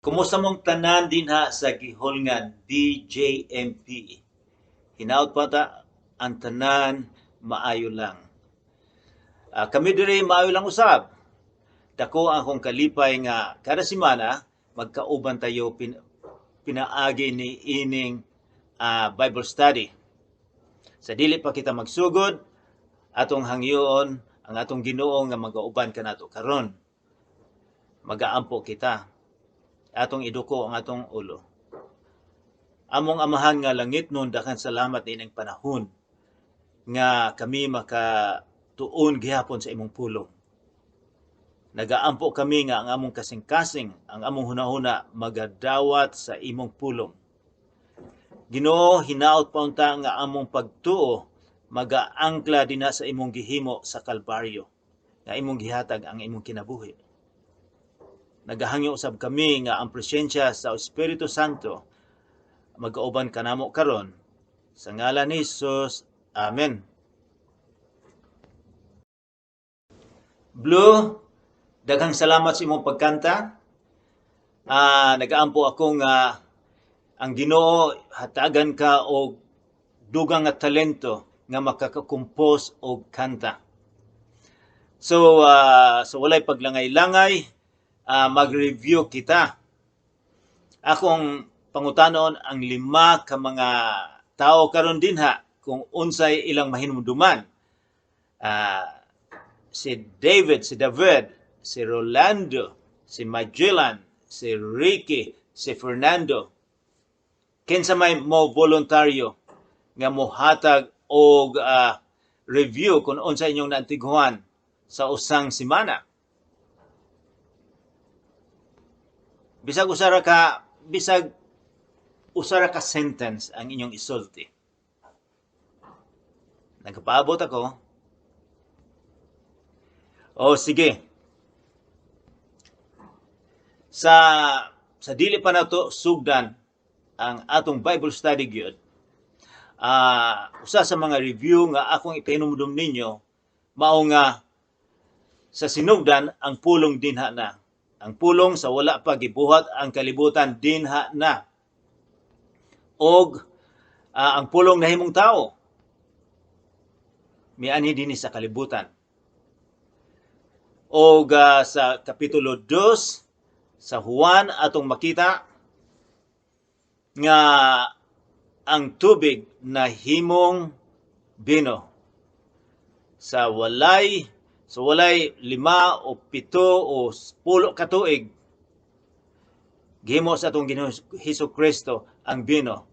Kumusta mong tanan dinha sa gihulngan BJMP? Hinaot pa ta ang tanan maayo lang. Kami diri maayo lang usab. Dako ang akong kalipay nga kada semana magkauban tayo pinaagi ni ining Bible study. Sa dili pa kita magsugod, atong hangyoon ang atong Ginoo nga magauban kanato karon. Magaampo kita. Atong iduko ang atong ulo. Among Amahan nga langitnon, daghang salamat niining panahon nga kami makatuon gihapon sa imong pulong. Nagaampo kami nga ang among kasing-kasing, ang among hunahuna magadawat sa imong pulong. Ginoo, hinaot pa unta nga among pagtuo magaangkla dinha sa imong gihimo sa Kalbaryo, nga imong gihatag ang imong kinabuhi. Nagahangyo usab kami nga ang presensya sa Espiritu Santo magauban kanamo karon. Sa ngalan ni Jesus, Amen. Blue, daghang salamat sa imong pagkanta. Nagaampo ako nga ang Ginoo hatagan ka og dugang nga talento nga makakakompose og kanta. So walay paglangay-langay, mag-review kita. Akong pangutanon ang lima ka mga tao karon dinha kung unsay ilang mahinumduman. Si David, si David, si Rolando, si Magellan, si Ricky, si Fernando. Kinsa may mo voluntaryo nga mohatag og review kung unsa inyong naantiguan sa usang semana? Bisag usa ra ka sentence ang inyong isulti. Nagpaabot ako. O sige. Sa dili pa nato sugdan ang atong Bible study gyud. Usa sa mga review nga akong ipahinumdum ninyo mao nga sa sinugdan ang pulong dinha na. Ang pulong sa wala pa gibuhat ang kalibutan dinha na. Og ang pulong nahimong tao mianhi dinhi sa kalibutan. Og sa Kapitulo 2 sa Juan atong makita nga ang tubig nahimong bino. Sa walay 5 o 7 o 10 ka tuig, gihimo sa atong Ginoong Hesus Kristo ang bino.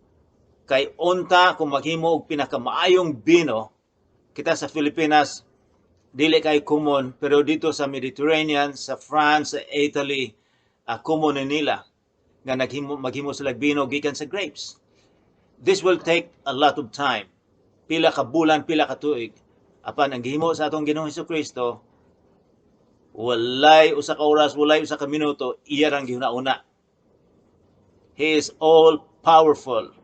Kay unta kung maghimo og pinakamaayong bino, kita sa Pilipinas dili kay common, pero dito sa Mediterranean, sa France, sa Italy, common na nila nga maghimo sila bino gikan sa grapes. This will take a lot of time. Pila ka bulan, pila ka tuig. Apan ang gihimo sa atong Ginoong Hesus Kristo, walay usa ka oras, walay usa ka minuto, iya rang gihuna-una. He is all powerful.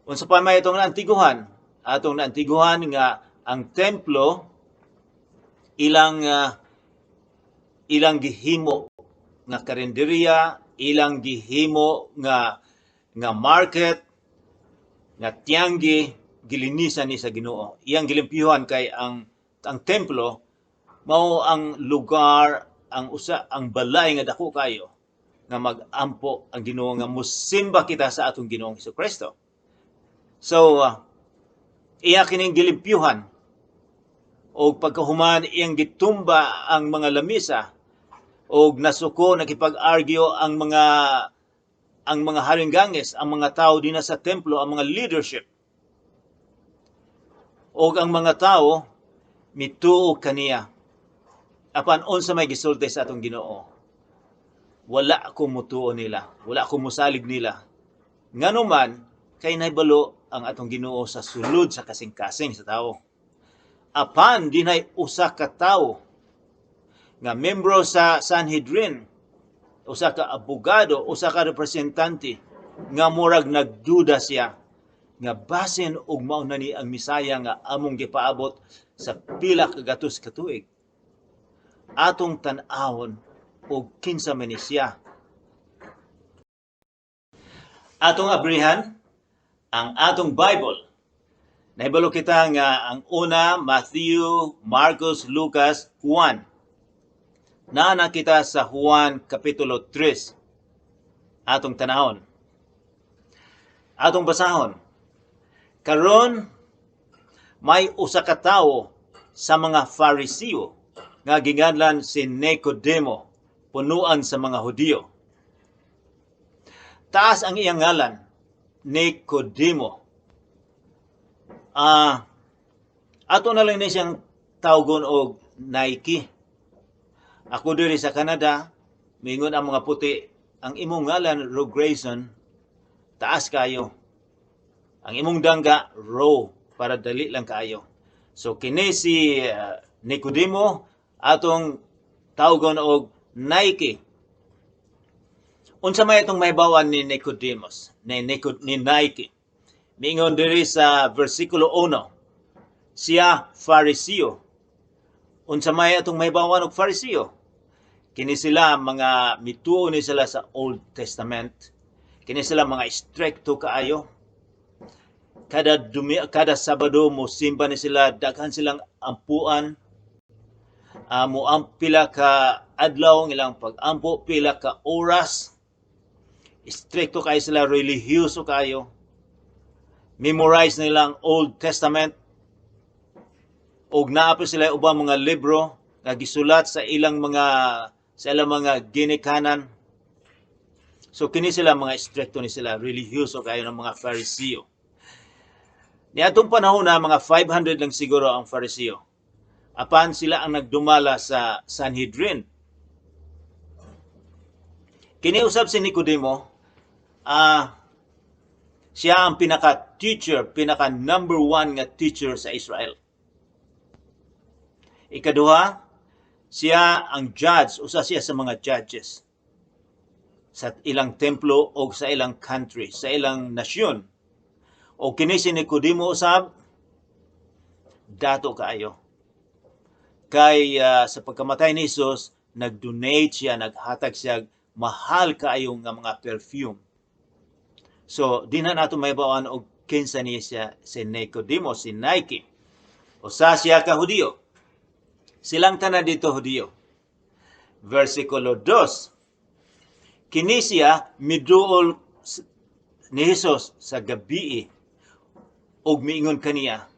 Unsa pa may itong naantiguhan? Atong naantiguhan nga ang templo ilang gihimo nga karinderya, ilang gihimo nga market, nga tianggi, gilinisan ni sa Ginoo. Iyang gilimpyuhan kay ang templo mao ang lugar, ang usa ang balay nga dako kayo nga magampo ang Ginoo, nga musimba kita sa atong Ginoong Hesus. So iya kining gilimpyuhan og pagkahuman iyang gitumba ang mga lamisa og nasuko, nakipag-argue ang mga haringganges, ang mga tao dinha sa templo, ang mga leadership. Og ang mga tao mituo kaniya. Apan unsa may gisulti sa atong Ginoo? Wala ako mutuo nila, wala ako musalig nila. Ngano man kay nahibalo ang atong Ginoo sa sulod sa kasing-kasing sa tao. Apan dinay usa ka tawo nga membro sa Sanhedrin, usa ka abogado, usa ka representante nga murag nagduda siya nga basin og mao na ni ang Misaya nga among gipaabot sa pila ka gatos ka tuig. Atong tan-awon og kinsa man ni siya. Atong abrihan ang atong Bible. Nahibalo kita nga ang una, Matthew, Marcos, Lucas, Juan. Naa na kita sa Juan Kapitulo 3. Atong tanahon. Atong basahon. Karon may usa ka tawo sa mga Fariseo nga ginganlan si Nicodemo, punuan sa mga Hudiyo. Taas ang iyang ngalan, Nicodemo. Ato na lang ni siyang tawgon og Nike. Ako diri sa Canada, mingon ang mga puti, "Ang imong ngalan Ro Grayson, taas kayo. Ang imong dangga Ro para dali lang kaayo." So kini si Nicodemo, atong tawgon og Nike. Unsa may itong mahibawan ni Nicodemus, ni Nike? Miingon diri sa versikulo 1, siya Fariseo. Unsa may atong mahibawan og Fariseo? Kini sila mga mituo ni sila sa Old Testament. Kini sila mga stricto kaayo. Kada Sabado mo simba ni sila, daghan silang ampuan. Mo pila ka adlaw ang ilang pag-ampo, pila ka oras. Stricto kayo sila, relihiyoso kayo. Memorize nila ang Old Testament. Og naa pa sila ubang mga libro nga gisulat sa ilang mga ginikanan. So kini sila mga stricto ni sila, relihiyoso kayo ng mga Fariseo. Niadtong panahon na mga 500 lang siguro ang Fariseo. Apan sila ang nagdumala sa Sanhedrin. Kini usab si Nicodemo, siya ang pinaka-teacher, pinaka number one nga teacher sa Israel. Ikaduha, siya ang judge, usa siya sa mga judges sa ilang templo o sa ilang country, sa ilang nasyon. O kini si Nicodemo usab, dato kaayo. Kay sa pagkamatay ni Jesus, nag-donate siya, naghatag siya mahal kaayo nga mga perfume. So, di na nato mahibaw-an og kinsa niya siya si Nicodemo, si Nike. Usa siya ka Hudiyo. Silang tanan dito Hudiyo. Versikulo 2. Kini siya miduol ni Jesus sa gabii ug miingon kaniya.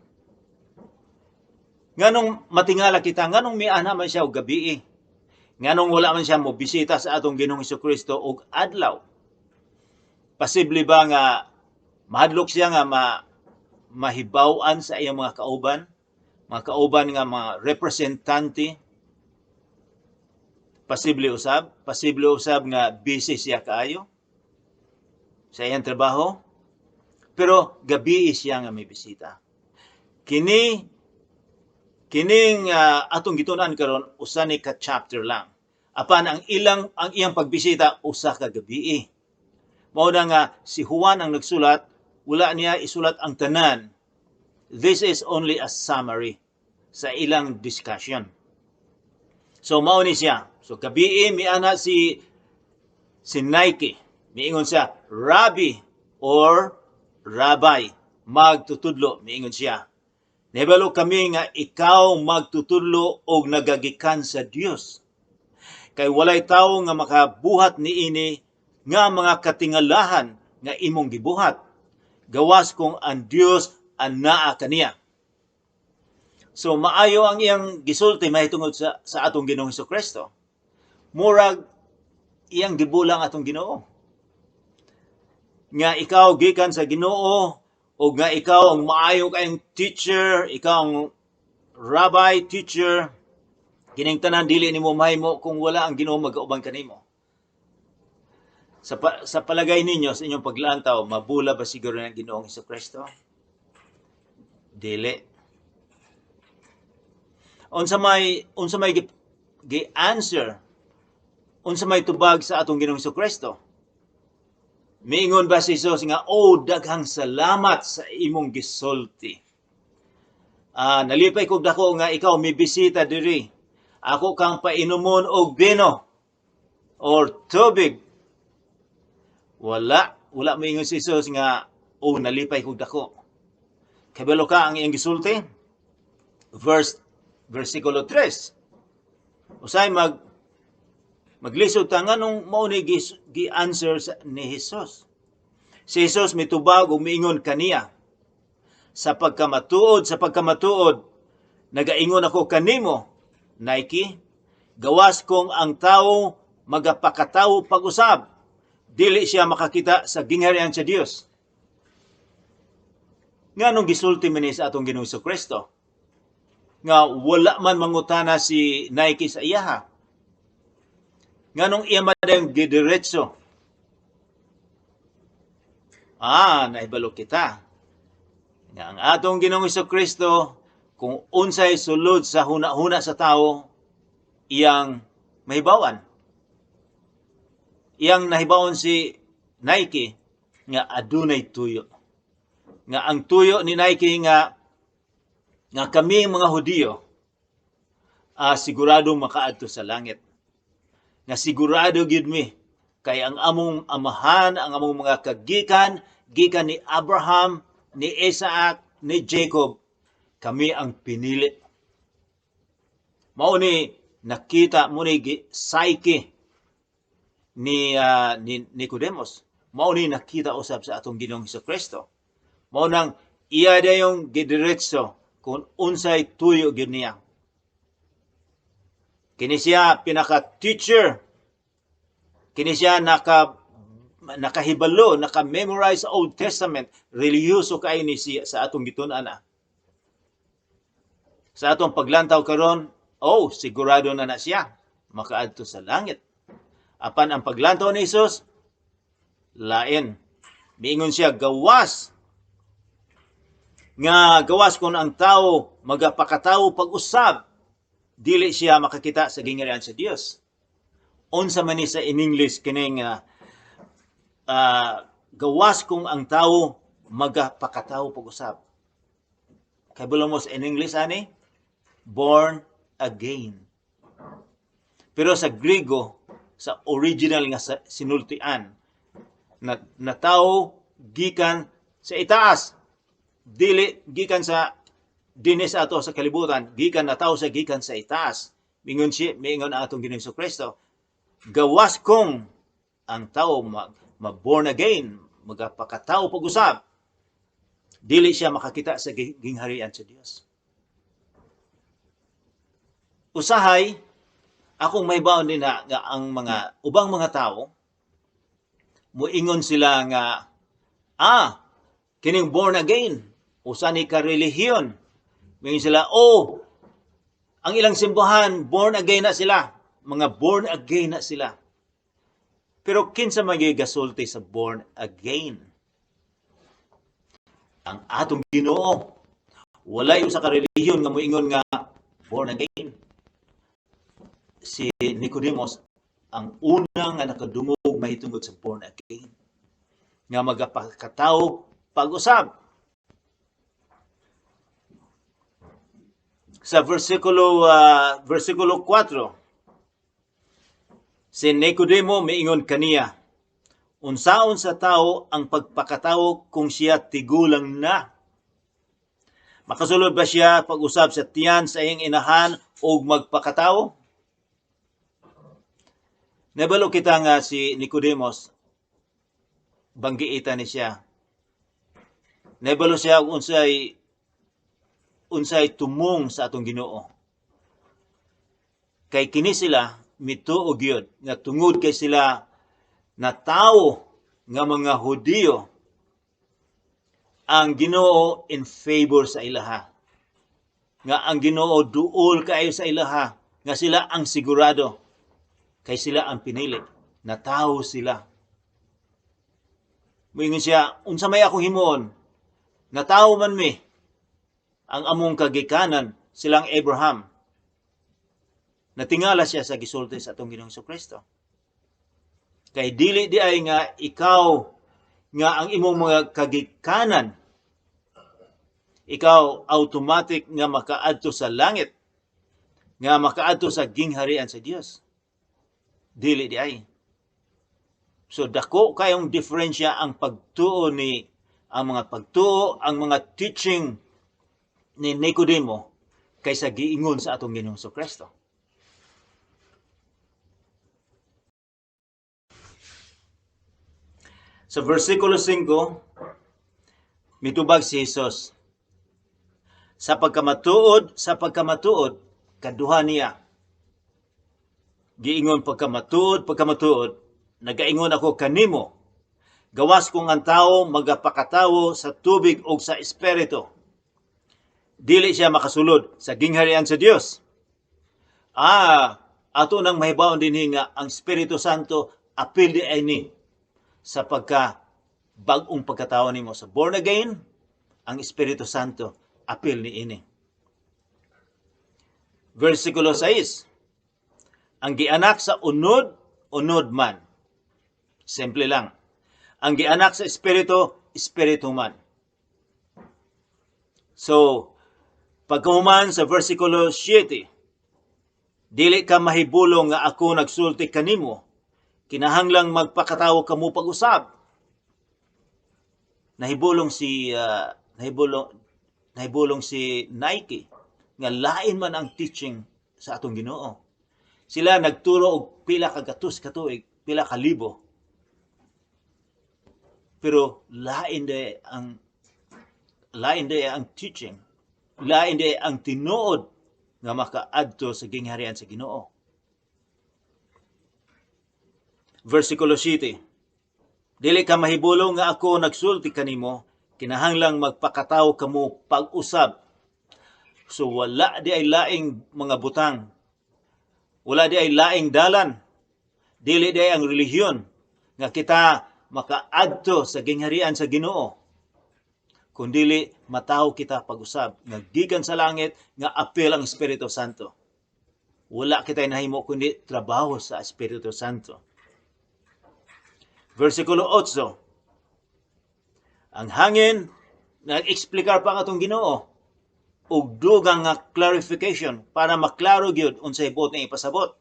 Nganong matingala kita, nganong miana man siya og gabii? Nganong wala man siya mo bisita sa atong Ginoong Kristo og adlaw? Posible ba nga mahadlok siya nga mahibaw-an sa iyang mga kauban nga mga representante? Posible usab nga busy siya kaayo sa iyang trabaho. Pero gabi siya nga may bisita. Kining atong gitun-an karon usa ni ka chapter lang. Apan ang iyang pagbisita usa ka gabii. Mao na nga si Juan ang nagsulat, wala niya isulat ang tanan. This is only a summary sa ilang discussion. So mao ni siya. So gabii miana si Nike. Miingon siya, "Rabbi" or "Rabbi," magtutudlo, miingon siya. "Nahibalo kami nga ikaw magtutudlo og nagagikan sa Dios. Kay walay tawo nga makabuhat niini nga mga katingalahan nga imong gibuhat, gawas kung ang Dios anaa kaniya." So maayo ang iyang gisulti mahitungod sa atong Ginoong Kristo. Murag iyang gibulang atong Ginoo. Nga ikaw gikan sa Ginoo o nga ikaw ang maayo kayong teacher, ikaw ang rabbi, teacher, kining tanan dili nimo mahimo kung wala ang Ginoo magauban kanimo. Sa palagay ninyo, sa inyong paglantaw, mabula ba siguro ng Ginoong Kristo? Dili. Unsa may gi-answer, unsa may tubag sa atong Ginoong Kristo? Miingon ba si Jesus nga, "Oh, daghang salamat sa imong gisulti. Nalipay kog dako nga ikaw mi bisita diri. Ako kang painumon og bino or tubig"? Wala. Wala moingon si Jesus nga, "Oh, nalipay kog dako." Kabalo ka ang iyang gisulti? Versikulo 3. Usay maglisod ta nganong mao ni gi-answer ni Jesus. Si Jesus mitubag ug miingon kaniya, "Sa pagkamatuod, sa pagkamatuod, nagaingon ako kanimo, Nike, gawas kung ang tao magapakatawo pag-usab, dili siya makakita sa gingharian sa Dios." Nganong gisulti man ni sa atong Ginoong Kristo? Nga wala man mangutana si Nike sa iyaha. Nganong iya man ang gidiretso? Ah, naibalo kita nga ang atong Ginoong Kristo, kung unsay sulod sa huna-huna sa tao, iyang mahibawan. Iyang nahibawan si Nike nga adunay tuyo. Nga ang tuyo ni Nike nga kami mga Hudiyo siguradong makaadto sa langit. Nga sigurado gyud mi kay ang among amahan, ang among mga kagikan, gikan ni Abraham, ni Isaac, ni Jacob, kami ang pinili. Mao ni nakita mo ni psyche ni Nicodemus. Mao ni nakita usab sa atong Ginoong Kristo. Mao nang iya dayong gidiretso kung unsay tuyo gyud niya. Kini siya pinaka-teacher. Kini siya nakahibalo, naka-memorize sa Old Testament, relihiyoso kay ni siya sa atong gitun-an. Sa atong paglantaw karon, oh, sigurado na na siya makaadto sa langit. Apan ang paglantaw ni Jesus, lain. Miingon siya, gawas kung ang tao magapakatao pag-usab, dili siya makakita sa gingharian sa Dios. Unsa man ni sa in English kining gawas kung ang tao magapakatao pag-usab? Kabalo mo sa in English ani? Born again. Pero sa Griego, sa original nga sinultian, na tao gikan sa itaas, dili gikan sa dinis ato sa kalibutan, gikan na tao sa gikan sa itaas. Mingon siya, mingon ang atong Ginoong Kristo, gawas kung ang tao ma-born again, magapakatao pag-usab, dili siya makakita sa gingharian sa Dios. Usahay, akong may baon din na nga ang mga ubang mga tao muingon sila nga kining born again usa ni ka relihiyon. Muingon sila, oh, ang ilang simbahan, born again na sila, mga born again na sila. Pero kinsa man gyud gasulti sa born again? Ang atong Ginoo. Walay usa ka relihiyon nga moingon nga born again. Si Nicodemus ang unang nga nakadungog mahitungod sa born again, nga magapakatao pag-usab. Sa versikulo 4, si Nicodemo miingon kaniya, "Unsaon sa tao ang pagpakatao kung siya tigulang na? Makasulod ba siya pag-usab sa tiyan sa iyang inahan og magpakatao?" Nabalo kita nga si Nicodemus, banggiitan ni siya. Nabalo siya og unsay tumong sa atong Ginoo. Kay kini sila mituo gyud nga tungod kay sila na tawo nga mga Hudiyo, ang Ginoo in favor sa ilaha. Nga ang Ginoo duol kaayo sa ilaha, nga sila ang sigurado kay sila ang pinili, na tawo sila. Moingon siya, "Unsa may akong himuon? Natawo man mi, ang among kagikanan silang Abraham." Natingala siya sa gisulti sa atong Ginoong Kristo. Kay dili di ay nga ikaw nga ang imong mga kagikanan, ikaw automatic nga makaadto sa langit, nga makaadto sa gingharian sa Dios. Dili di ay. So dako kayong diferensya ang pagtuo ni ang mga pagtuo, ang mga teaching ni Nicodemo kaysa giingon sa atong Ginoong Kristo. Sa versikulo 5, mitubag si Jesus, sa pagkamatuod, kaduha niya. Giingon pagkamatuod, pagkamatuod, nagaingon ako kanimo, gawas kung ang tao magapakatawo sa tubig o sa espiritu, dili siya makasulod sa gingharian sa Dios. Ato nang mahibaon dinhi nga ang Espiritu Santo apil di ay ni sa pagka bag-ong pagkatawo nimo sa born again, ang Espiritu Santo apil ni ini. Versikulo 6. Ang gianak sa unod, unod man. Simple lang. Ang gianak sa espiritu, espiritu man. So, pagkahuman sa versikulo 7, dili ka mahibulong nga ako nagsulti kanimo, kinahanglang magpakatawo kamo pag-usab. Nahibulong si Nike nga lain man ang teaching sa atong Ginoo. Sila nagturo og pila ka gatos ka tuig, pila ka libo. Pero lain de ang teaching. Lain de ang tinuod nga makaadto sa gingharian sa Ginoo. Versikulo 7. Dili ka mahibulong nga ako nagsulti kanimo, kinahanglang magpakatawo kamo pag-usab. So wala di ay laing mga butang. Wala di ay laing dalan. Dili di ay ang relihiyon nga kita makaadto sa gingharian sa Ginoo. Kundili matawo kita pag-usab nga gikan sa langit nga apil ang Espiritu Santo. Wala kita nahimo kundi trabaho sa Espiritu Santo. Versikulo 8. Ang hangin, nag-eksplikar pa ang atong Ginoo og dugang nga clarification para maklaro gyud unsay buot niya ipasabot.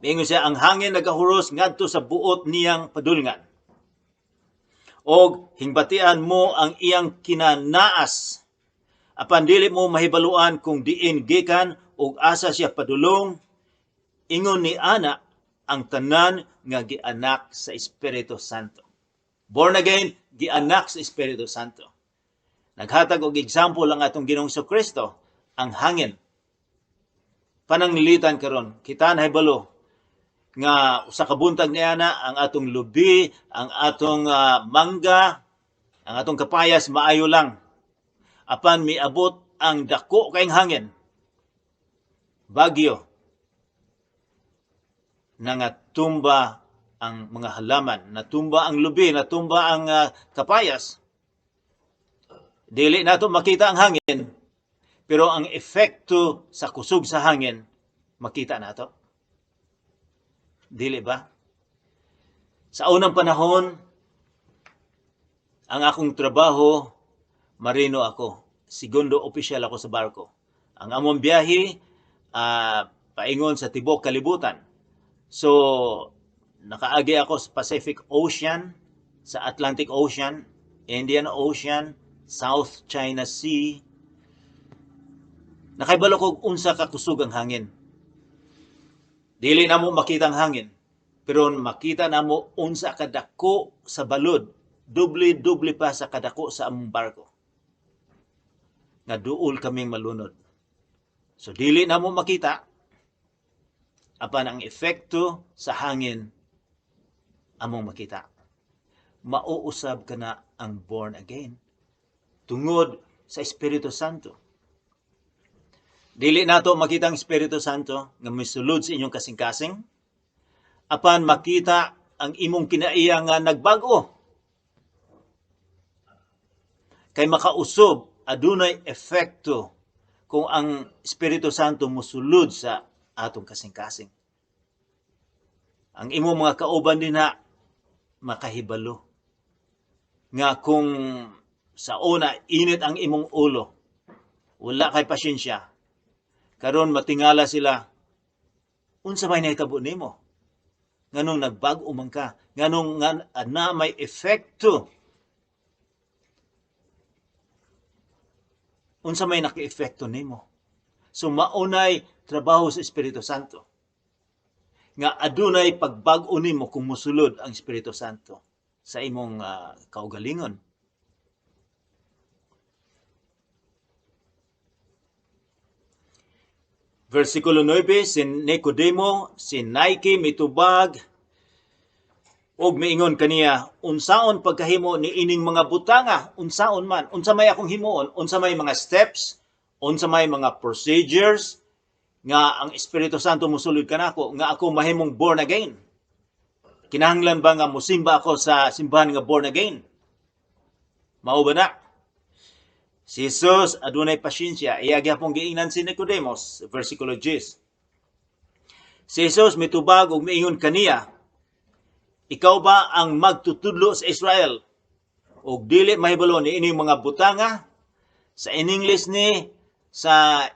Miingon siya, ang hangin nagahuros ngadto sa buot niyang padulngan. Og hingbatian mo ang iyang kinanaas. Apan dili mo mahibaluan kung diin gikan og asa siya padulong, ingon ni ana ang tanan nga gianak sa Espiritu Santo. Born again, gianak sa Espiritu Santo. Naghatag og example ang atong Ginoong Kristo, ang hangin. Pananglitan karon, kita nahibalo nga usa ka buntag niya na ang atong lubi, ang atong mangga, ang atong kapayas maayo lang. Apan miabot ang dako kayong hangin, bagyo, nangatumba ang mga halaman, natumba ang lubi, natumba ang kapayas. Dili nato makita ang hangin, pero ang epekto sa kusog sa hangin, makita nato. Dili ba? Sa unang panahon, ang akong trabaho, marino ako. Segundo opisyal ako sa barko. Ang among biyahe, paingon sa tibok kalibutan. So, nakaagi ako sa Pacific Ocean, sa Atlantic Ocean, Indian Ocean, South China Sea. Nakaibalo ko unsa ka kusog ang hangin. Dili na mo makita ang hangin, pero makita na mo unsa kadako sa balod, doble-doble pa sa kadako sa among barko. Nga duol kaming malunod. So dili na mo makita, apan ang epekto sa hangin among makita. Mauusab ka na ang born again tungod sa Espiritu Santo. Dili nato makita ang Espiritu Santo nga misulod sa inyong kasing-kasing, apan makita ang imong kinaiya nga nagbago. Kay makausob, adunay epekto kung ang Espiritu Santo musulod sa atong kasing-kasing. Ang imong mga kauban dinha makahibalo nga kung sa una init ang imong ulo, wala kay pasyensya, karon matingala sila, unsa may nahitabo nimo? Nganong nagbag-o man ka? Nganong nga na may epekto? Unsa may naki-epekto nimo? So maunay trabaho sa Espiritu Santo. Nga adunay pagbag-o nimo kung mosulod ang Espiritu Santo sa imong kaugalingon. Versikulo 9, si Nicodemo, si Nike mitubag og miingon kaniya, "Unsaon pagkahimo ni ining mga butanga? Unsaon man? Unsa may akong himuon? Unsa may mga steps? Unsa may mga procedures nga ang Espiritu Santo mosulod kanako nga ako mahimong born again? Kinahanglan ba nga mosimba ako sa simbahan nga born again? Mao ba na?" Si Jesus adunay pasyensya, iya gyapon giingnan si Nicodemus, versikulo 10. Si Jesus mitubag ug miingon kaniya, "Ikaw ba ang magtutudlo sa Israel ug dili mahibalo ni ining mga butanga?" Sa in English ni sa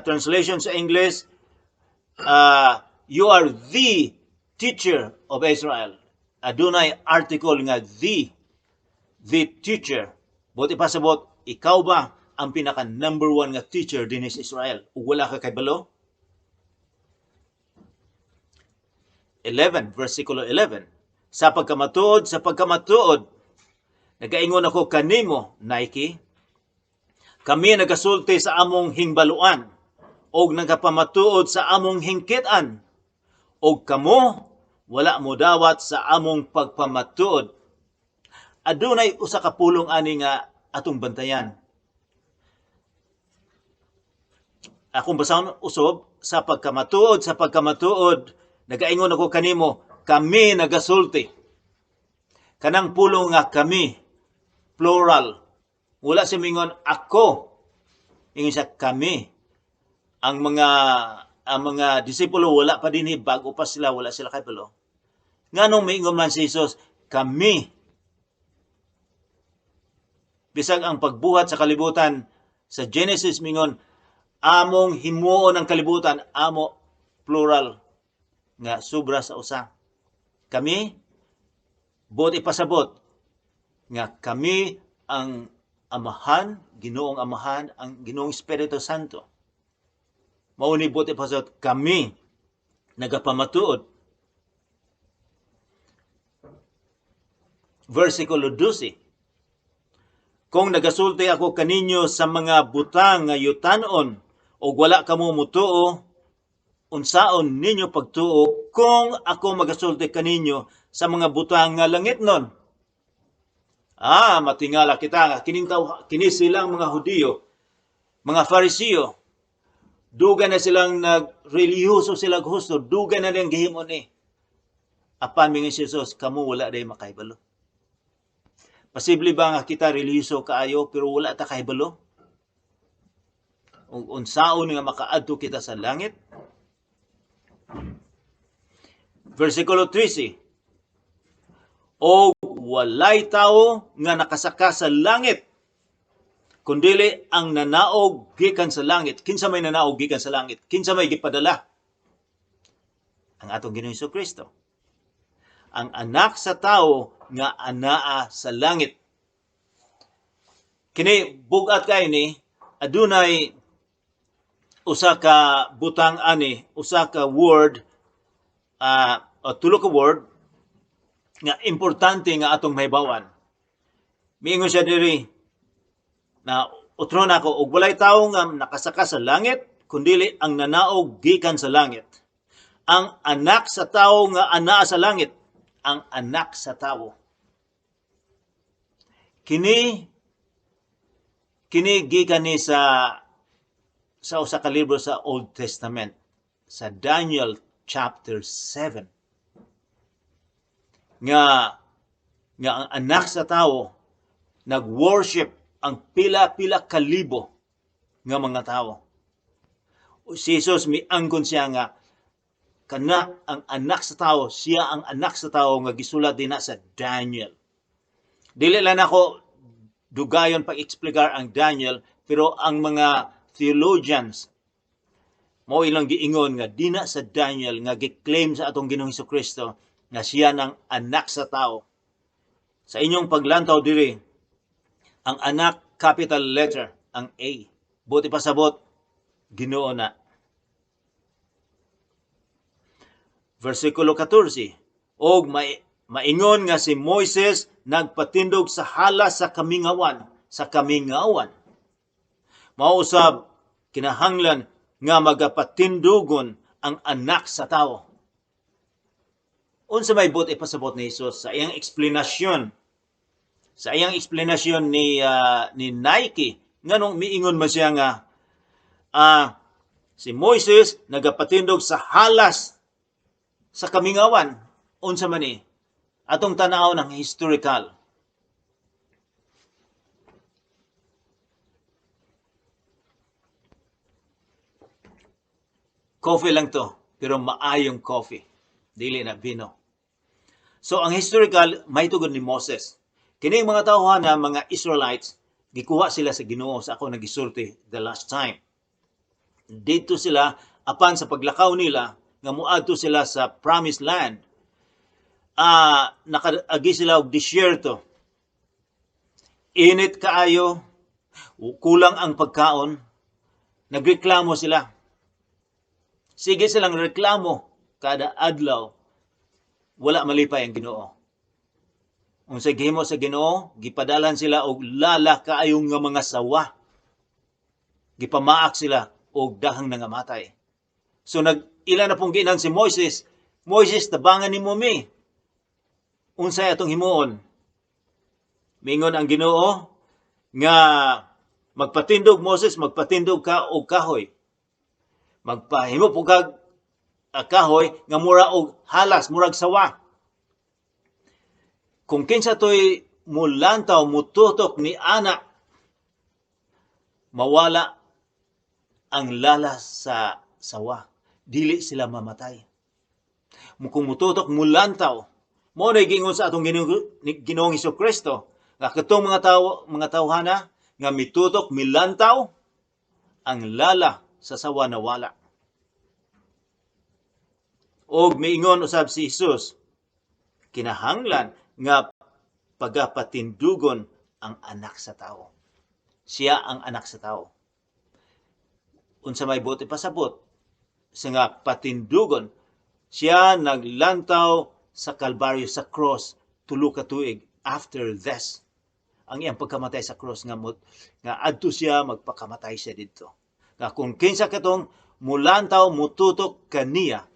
translation sa English, "You are the teacher of Israel." Adunay article nga the teacher. Buot ipasabot, ikaw ba ang pinaka number one nga teacher dinhi sa Israel ug wala ka kahibalo? 11, versikulo 11. Sa pagkamatuod, nagaingon ako kanimo, Nike, kami nagasulti sa among hingbaluan og nagapamatuod sa among hingkit-an, og kamo wala mo dawat sa among pagpamatuod. Adunay usa ka pulong ani nga atong bantayan. Akong basahon usob, sa pagkamatuod, nagaingon ako kanimo, kami nagasulti. Kanang pulong nga kami, plural. Wala siya mingon ako. Ingon siya kami. Ang mga disipulo wala pa dinhi, bago pa sila, wala sila kahibalo. Nganong miingon man si Jesus, kami? Bisag ang pagbuhat sa kalibutan sa Genesis mingon among himuon ang kalibutan, amo, plural nga sobra sa usa. Kami, buot ipasabot nga kami ang Amahan, Ginoong Amahan, ang Ginoong Espiritu Santo. Mao ni buot ipasabot kami nagapamatuod. Versikulo 12. Kung nagasulti ako kaninyo sa mga butang nga yutanon og wala kamo mutuo, unsaon ninyo pagtuo kung ako magasulti kaninyo sa mga butang nga langitnon? Matingala kita nga kining taw, kini silang mga Hudiyo, mga Farisiyo, dugay na silang nagrelihiyoso sila gusto, dugay na lang gihimo ni. Apan mingon si Jesus, kamo wala day makahibalo. Posible ba nga kita relihiyoso kaayo pero wala ta kahibalo? Ug unsaon nga makaadto kita sa langit? Versikulo 13. O walay tawo nga nakasaka sa langit, kundili ang nanaog gikan sa langit. Kinsa may nanaog gikan sa langit? Kinsa may gipadala? Ang atong Ginoong Jesucristo. Ang anak sa tawo nga anaa sa langit. Kini bug-at kay ni adunay usa ka butang ani, usa ka word, o tulo ka word nga importante nga atong mahibaw-an. Miingon siya diri na utro na ako, og walay tawo nga nakasaka sa langit kundili ang nanaog gikan sa langit. Ang anak sa tawo nga anaa sa langit, ang anak sa tawo. Kini gikan ni sa usa ka libro sa Old Testament, sa Daniel chapter 7. Nga ang anak sa tawo nag-worship ang pila-pila kalibo nga mga tawo. Si Jesus miangkon siya nga kana ang anak sa tawo, siya ang anak sa tawo nga gisulat dinha sa Daniel. Dili lang ako dugayon pag-eksplikar ang Daniel, pero ang mga theologians Mao ilang giingon nga dina sa Daniel nga gi-claim sa atong Ginoong Kristo nga siya ng anak sa tao. Sa inyong paglantaw diri, ang anak capital letter, ang A. Buti pasabot, Ginoo na. Versikulo 14. Og maingon nga si Moises nagpatindog sa hala sa kamingawan, sa kamingawan. Mausab kinahanglan nga magapatindugon ang anak sa tao. Unsa may buot ipasabot ni Jesus sa iyang eksplanasyon? Sa iyang eksplanasyon ni Nike, nganong miingon man siya nga si Moises nagapatindog sa halas sa kamingawan? Unsa man ni? Atong tan-aw ng historical. Coffee lang to, pero maayong coffee. Dili na vino. So ang historical, may tugod ni Moses. Kini mga tawhana, mga Israelites, gikuha sila sa Ginoo sa ako nagisulti the last time. Dito sila, apan sa paglakaw nila, nga muadto sila sa promised land. Nakaagi sila og disyerto. Init kaayo, kulang ang pagkaon, nagreklamo sila. Sige silang reklamo kada adlaw, wala malipay ang Ginoo. Unsay gihimo sa Ginoo, gipadalan sila og lala kaayong nga mga sawa. Gipamaak sila og dahang nangamatay. So nag ila na pong giinan si Moises, "Moises, tabangan nimo mi. Unsay atong himuon?" Mingon ang Ginoo nga magpatindog, Moses, magpatindog ka og kahoy. Magpahimo po kag kahoy nga mura og halas, murag sawa. Kung kinsa toy mulantaw, mututok ni ana, mawala ang lala sa sawa. Dili sila mamatay. Kung mututok, mulantaw, mao na giingon sa atong Ginoong Hesus Kristo nga katong mga tawo, mga tawhana nga mitutok, milantaw, ang lala sa sawa nawala. Og miingon usab si Jesus, kinahanglan nga pagapatindugon ang anak sa tao. Siya ang anak sa tao. Unsa may buot ipasabot sa nga patindugon? Siya naglantaw sa Kalbaryo, sa cross, 3 ka tuig after this. Ang iyang pagkamatay sa cross nga adto siya, magpakamatay siya didto. Nga kung kinsa katong mulantaw, mututok kaniya,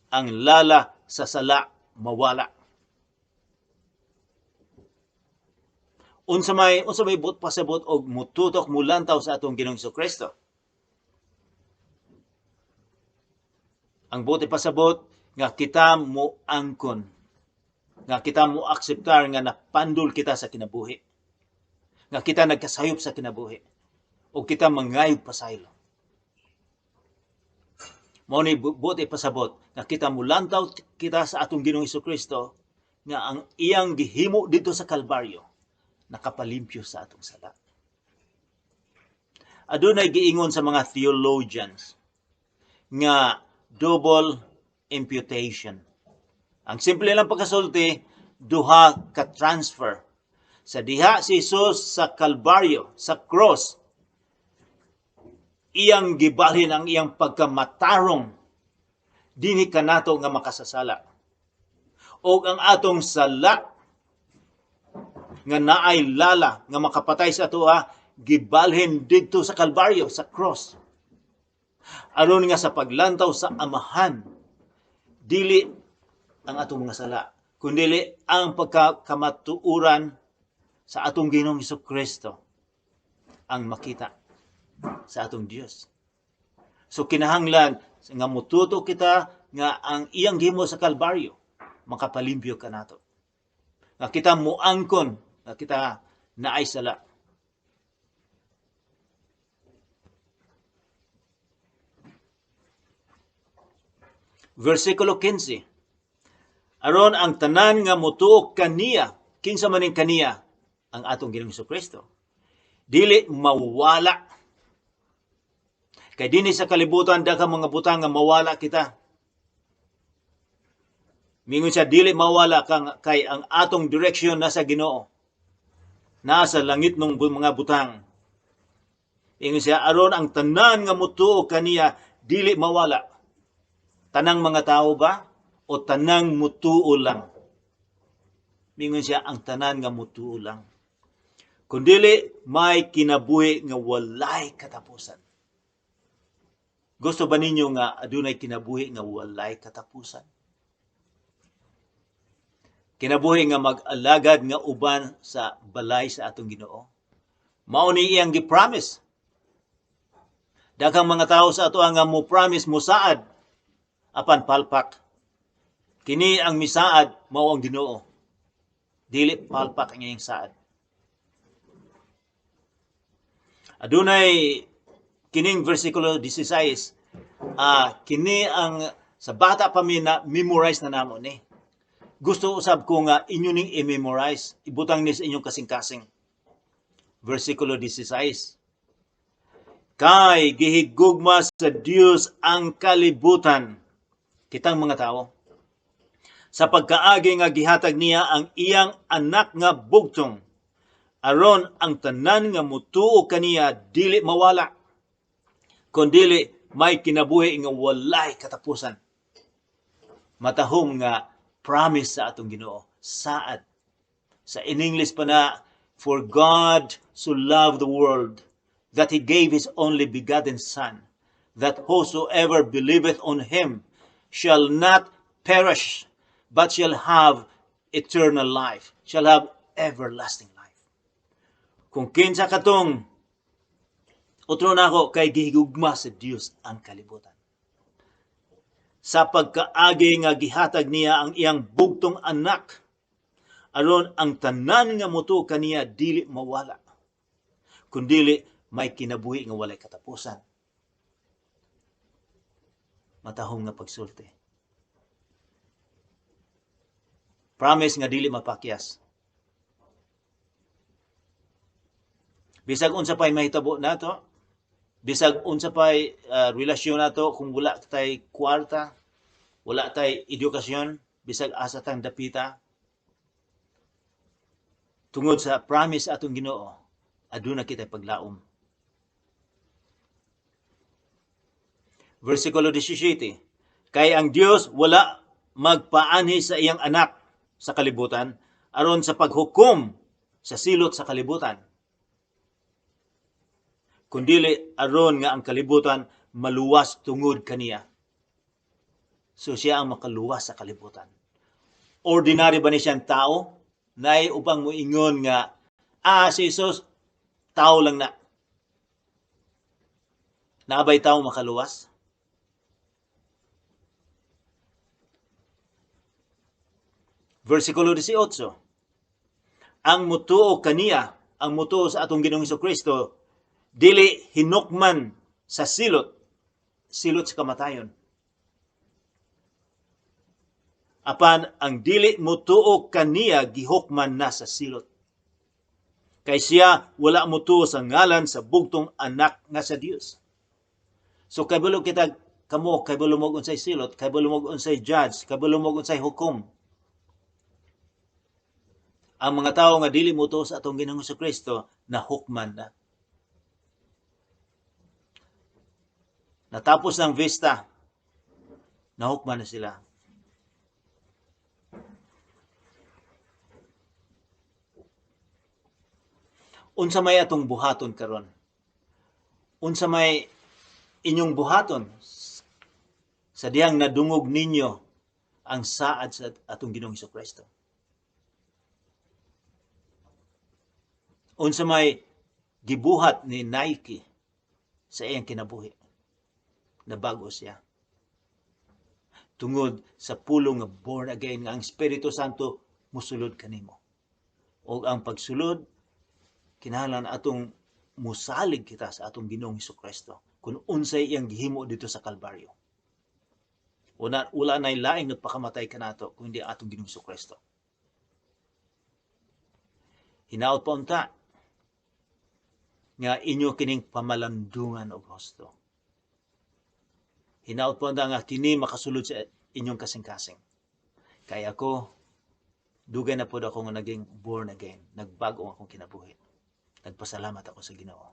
ang lala sa sala mawala. Unsa may buot pasabot og mututok, mulantaw sa atong Ginoong Kristo? Ang buot pasabot nga kita mo angkon, nga kita mo akseptar nga napandol kita sa kinabuhi, nga kita nagkasayop sa kinabuhi, o kita mangayog pasaylo. Mao ni buot ipasabot nga kita mulantaw kita sa atong Ginoong Kristo nga ang iyang gihimo dito sa Kalbaryo nakapalimpyo sa atong sala. Adunay giingon sa mga theologians nga double imputation. Ang simple lang pagkasulti, duha ka transfer. Sa diha si Jesus sa Kalbaryo, sa cross, iyang gibalhin ang iyang pagkamatarong dinhi kanato nga makasasala. Og ang atong sala nga naay lala nga makapatay sa atoa, gibalhin didto sa Kalbaryo, sa cross. Aron nga sa paglantaw sa Amahan, dili ang atong mga sala, kundili ang pagkakamatuoran sa atong Ginoong Kristo ang makita sa atong Dios. So kinahanglan nga mututo kita nga ang iyang gihimo sa Kalbaryo makapalimpyo kanato. Nga kita muangkon nga kita naay sala. Versikulo 15. Aron ang tanan nga mutuo kaniya, kinsa man ning kaniya? Ang atong Ginoong Kristo. Dili mawala. Kay dinhi sa kalibutan daghang mga butang nga mawala kita. Mingon siya, dili mawala kang kay ang atong direksyon nasa Ginoo. Nasa langit nung mga butang. Ingon siya, aron ang tanan nga mutuo kaniya dili mawala. Tanang mga tao ba o tanang mutuo lang? Mingon siya, ang tanan nga mutuo lang. Kundili may kinabuhi nga walay katapusan. Gusto ba ninyo nga adunay kinabuhi nga walay katapusan? Kinabuhi nga mag-alagad nga uban sa balay sa atong Ginoo. Mao ni iyang gi-promise. Daghang mga tao sa ato nga mo promise mo saad apan palpak. Kini ang misaad mao ang Ginoo. Dili palpak ang iyang saad. Adunay kining versikulo 16, kini ang sa bata pa mi na memorize na namo ni. Gusto usab ko nga inyo ning i-memorize, ibutang ni sa inyong kasing-kasing. Versikulo 16. Kay gihigugma sa Dios ang kalibutan, kitang mga tao, sa pagkaagi nga gihatag niya ang iyang anak nga bugtong, aron ang tanan nga mutuo kaniya dili mawala, kundili may kinabuhi nga walay katapusan. Matahom nga promise sa atong Ginoo, saad. Sa in English pa na, for God so loved the world that He gave His only begotten Son, that whosoever believeth on Him shall not perish, but shall have eternal life, shall have everlasting life. Kung kinsa katong utro nako, kay gihigugma sa Dios ang kalibutan, sa pagkaagi nga gihatag niya ang iyang bugtong anak, aron ang tanan nga mutuo kaniya dili mawala, kundili may kinabuhi nga walay katapusan. Matahom nga pagsulti. Promise nga dili mapakyas. Bisag unsa pay mahitabo nato, bisag unsa pay relasyon nato, kung wala tay kwarta, wala tay edukasyon, bisag asa tang dapita, tungod sa promise atong Ginoo, aduna kitay paglaom. Versikulo 17, kay ang Dios wala magpaanhi sa iyang anak sa kalibutan, aron sa paghukom sa silot sa kalibutan, kundili aron nga ang kalibutan maluwas tungod kaniya. So siya ang makaluwas sa kalibutan. Ordinary ba ni siyang tao? Nay upang moingon nga, si Jesus, tao lang na. Naabay tao makaluwas? Versikulo 18. Ang mutuo kaniya, ang mutuo sa atong Ginoong Hesukristo, dili hinukman sa silot, silot sa kamatayon. Apan ang dili mutuo kaniya gihukman na sa silot. Kay siya wala mutuo sa ngalan sa bugtong anak nga sa Dios. So kabalo kita kamo, kabalo mo unsay silot, kabalo mo unsay judge, kabalo mo unsay hukom. Ang mga tawo nga dili mutuo sa atong Ginoong Hesukristo nahukman na. Natapos ang vista, nahukman na sila. Unsa may atong buhaton karon? Unsa may inyong buhaton sa dihang nadungog ninyo ang saad sa atong Ginoong Hesukristo? Unsa may gibuhat ni Nike sa iyang kinabuhi? Nabago siya. Tungod sa pulong nga born again nga ang Espiritu Santo musulod kanimo. Og ang pagsulod, kinahanglan atong musalig kita sa atong Ginoong Hesukristo kung unsay iyang gihimo dito sa Kalbaryo. Wala na'y laing nagpakamatay kanato kung hindi atong Ginoong Hesukristo. Hinaot pa unta nga inyo kining pamalandungan og husto. Hinaot po nga kini makasulod sa inyong kasing-kasing. Kay ako, dugay na po ako nga naging born again. Nagbago ang akong kinabuhi. Nagpasalamat ako sa Ginoo.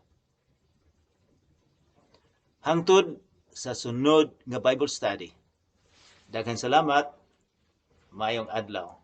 Hangtod sa sunod nga Bible study. Daghang salamat. Maayong adlaw.